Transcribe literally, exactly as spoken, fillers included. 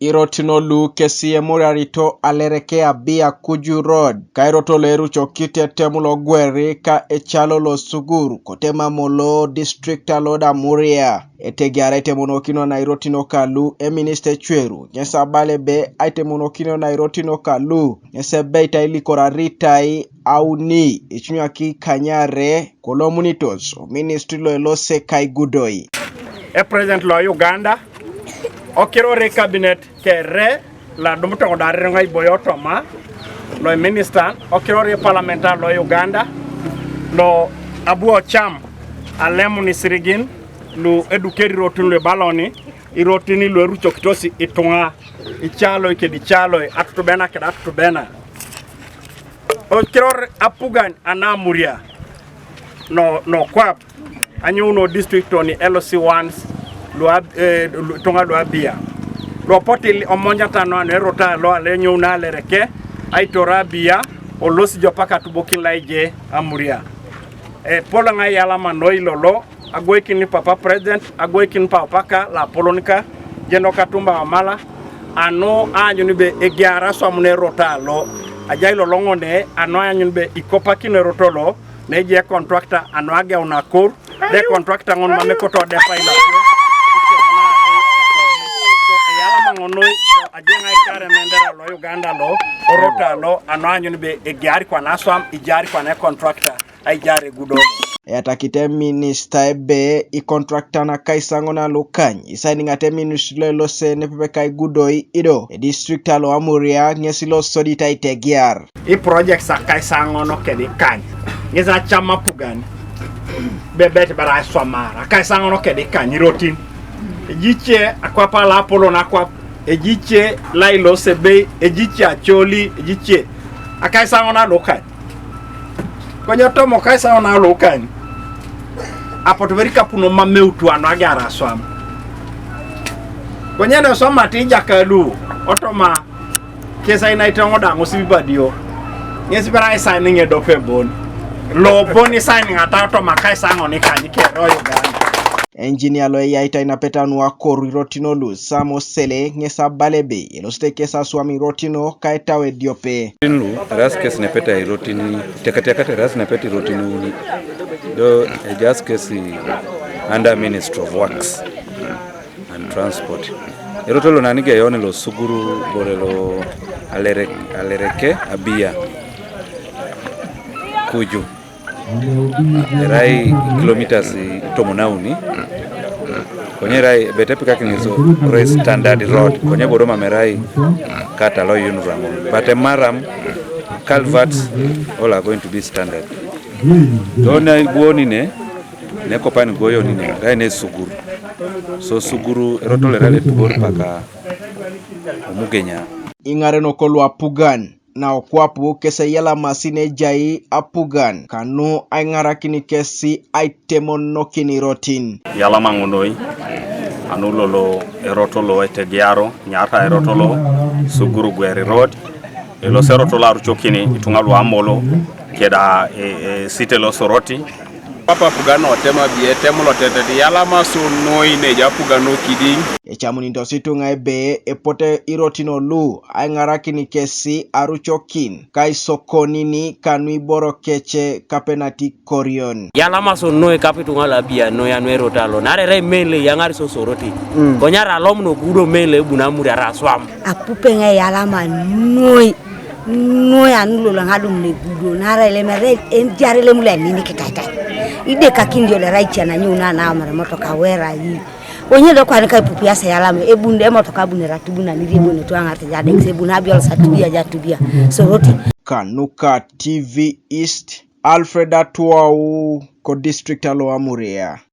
Irotin lu kesi emuriarito alereke Abia Kuju Road, ka erot lo erucokit etem lo gweri ka ecalo lo Sugur, kote Mamolo, district alo Amuria. Etegear aitemonokino na irotin kalu, eminista Ecweru ŋes abala ebe aitemonokino na irotin kalu ŋes ebeit ailikorarit auni, icunyaki ikanyare kolomunitos ministry lo elose ka igudoi. E president lo Uganda okirori cabinet kere lo adumuto ŋo da arereŋ aiboyo toma lo minister, okirori parlamenta lo Uganda lo abu ocam alemun isirigin lu edukeri irotin lu ibaloni, irotin lu erucokitos ituŋa icaloi kede icaloi, atutubena kede atutubena. Okiror apugan ana Amuria no, no kwap, anyouno district oni L C ones lu ab-, eh, lu, ituŋa lu Abia. Lu apotu ili-, omonyata nu anu erot alo, alo enyouno alereke, aitor Abia, olosi jo paka atubokin laije Amuria. Epol ŋa iyalama noi lolo, agoikin papa president, agoikin papa ka lapolon ka, General Katumba Wamala, anu aanyun be egiara aswam na erot alo, ajai lolo ŋone, anu aanyun be ikopakino erot lo, neje contractor anu ageun akor, de contractor ŋon mam ekoto depa ilo. Eyalama ŋon noi, ajai ŋa ikar emendera lo Uganda lo, erot alo, anu aanyun be egiari kwana aswam, ijaari kwana contractor. Aijar egudo. Eyatakit eminista ebe ikontraktan akaisaŋon alukany isainiŋate ministry lo elose nepepe ka igudoi ido edistrict alo Amuria ŋes lo sodit aitegiar. I projects akaisaŋon kede ikany ŋes acam apugan bebet bara aiswamar akaisaŋon kede ikany irotin. Ejice akwap alapolon akwap, ejice lailose bei, ejice acoli, ejice akaisaŋon alukany. Konye tomo kaisao na lukany. Apotu beri kapuno mameutu ano agiara aswam. Konye ne soma ti jakalu otoma kesa ina itoŋo da ŋo sibibadio. Ŋesi bera isaini ŋedope bon. Lo bon isaini ŋata otoma kaisao ŋoni kany kero Uganda. Engineer lo eyaitai napeta nu akoru irotin lu Sam Osele ŋes abala ebe elosete kes aswam irotin ka etau ediope. Irotin lu eras kes nepeta irotin, tekatiakata eras nepeta irotin uni. Do ejaas kes under Ministry of Works and Transport. Erot lo nani geyon lo Suguru bore lo Alerek-, Alereke Abia Kuju. Erai kilomitas tomon auni. Konye erai bete pikakini so ore standard road. Konye bodo mam erai kata lo yunura ŋun. But emaram culverts all are going to be standard. Do ne guoni ne, ne kopan guoyo nine, erai ne Suguru. So Suguru erot lo erai letubor paka Omugenya. Iŋarenok lu apugan na okwapu kes eyalamasi nejai apugan kanu aiŋarakin kes aitemonokin irotin. Yalama ŋun noi, anu lolo erot lo etegiaro, nyata erot lo Suguru Gweri Road, elos erot lo arucokini ituŋa lu Amolo, keda, e, e, site lo Soroti. Papa apugan otem Abia etem lotetet, yalama so noi neja apugan okidiŋ. Ecamunitos ituŋa ebe epote irotin lu aiŋarakin kesi arucokin ka isokonini kanu iboro kece kapenati korion. Yalama so noi kape ituŋa lu Abia noi anu erot alo, naarai erai mele yaŋar so Soroti. Mm. Konye arai alom nogudo mele ebuni Amuria arai aswam. Apupe ŋa eyalama noi. Noi anu lolo ŋadum negudo, naarai lemerai enjar elem lo eniniki taitai. Idekakin jo lerai ican anyou na naomar emotoka wera yi. Onye do kwan ka ipupias eyalama, ebunde emotoka abunere atubun aniri ebunito aŋar tija adekis, ebun abiolos atubia ja atubia. Soroti. Kanuka T V East, Alfred Atuau, ko district alo Amuria.